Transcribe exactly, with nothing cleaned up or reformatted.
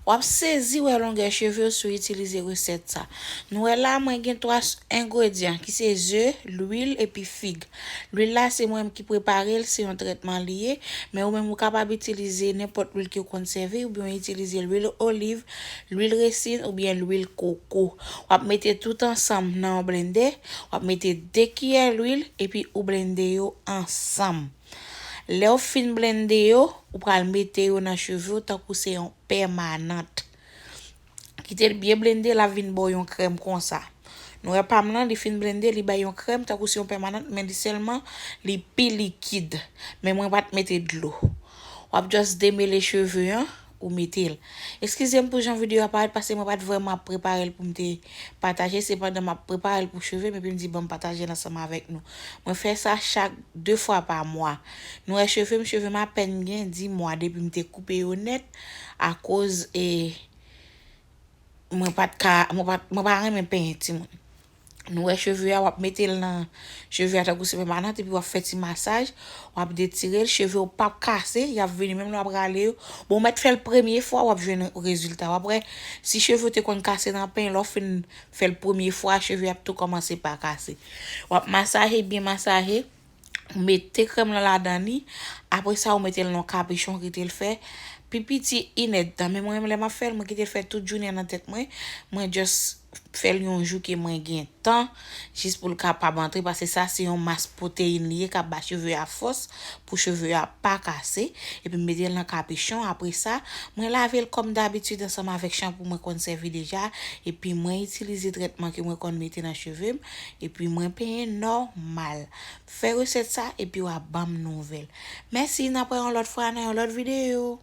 W ap sezi wè longè cheve w si w itilize resèt sa. Nou wè la, mwen gen twa s- engredyan ki se ze, lwil epi fig. Lwil la se mwen menm ki prepare l, se yon trètman li ye, men ou menm ou kapab itilize nenpòt lwil ke w konn sèvi, oubyen w itilize lwil oliv, lwil resin oubyen lwil koko. W ap mete tout ansanm nan yon blendè, w ap mete de kiyè lwil epi ou blende yo ansanm. Lè w fin blende yo, ou pral mete yo nan cheve w tankou se yon pèmanant. Kite l byen blende, l ap vin ba w yon krèm konsa. Nou wè pa m lan, li fin blende, li bay yon krèm tankou se yon pèmanant, men li sèlman, li pi likid. Men mwen pa t mete dlo. W ap just demele cheve an, ou mete l. Eskize m pou jan videyo a parèt, paske mwen pa t vrèman ap prepare l pou m te pataje, sepandan m ap prepare l pou cheve m, epi m di, "Ban m pataje l ansanm avèk nou." Mwen fè sa chak de fwa pa mwa. Nou wè cheve m, cheve m apèn gen dis mwa depi m te koupe yo nèt, akoz, e, mwen pa t ka, mwen pa, mwen pa renmen penyen timoun. Nou wè cheve a, w ap mete l nan cheve a tankou se pèmanant, epi w ap fè ti masaj, w ap detire l, cheve w p ap kase, y ap vini, menm lè w ap rale yo. Bon, w mèt fè l premye fwa, w ap jwenn rezilta. W ap wè, si cheve w te konn kase nan penyen, lè w fin fè l premye fwa, cheve ap tou kòmanse pa kase. W ap masaje, byen masaje, mete krèm lan ladan li, apre sa, ou mete l nan kapichon, kite l fè pi piti inèdtan. Men mwen menm, lè m ap fè l, mwen kite l fè tout jounen an nan tèt mwen. Mwen just fè l yon jou ke mwen gen tan, jis pou l kapab antre, paske sa se yon mas pwoteyin li ye k ap ba cheve a fòs pou cheve a pa kase. Epi m mete l nan kapichon. Apre sa, mwen lave l kòm dabitid ansanm avèk chanpou mwen konn sèvi deja. Epi mwen itilize trètman ke mwen konn mete nan cheve m. Epi mwen penyen nòmal. Fè resèt sa epi w a ban m nouvèl. Mèsi, n ap wè yon lòt fwa nan yon lòt videyo.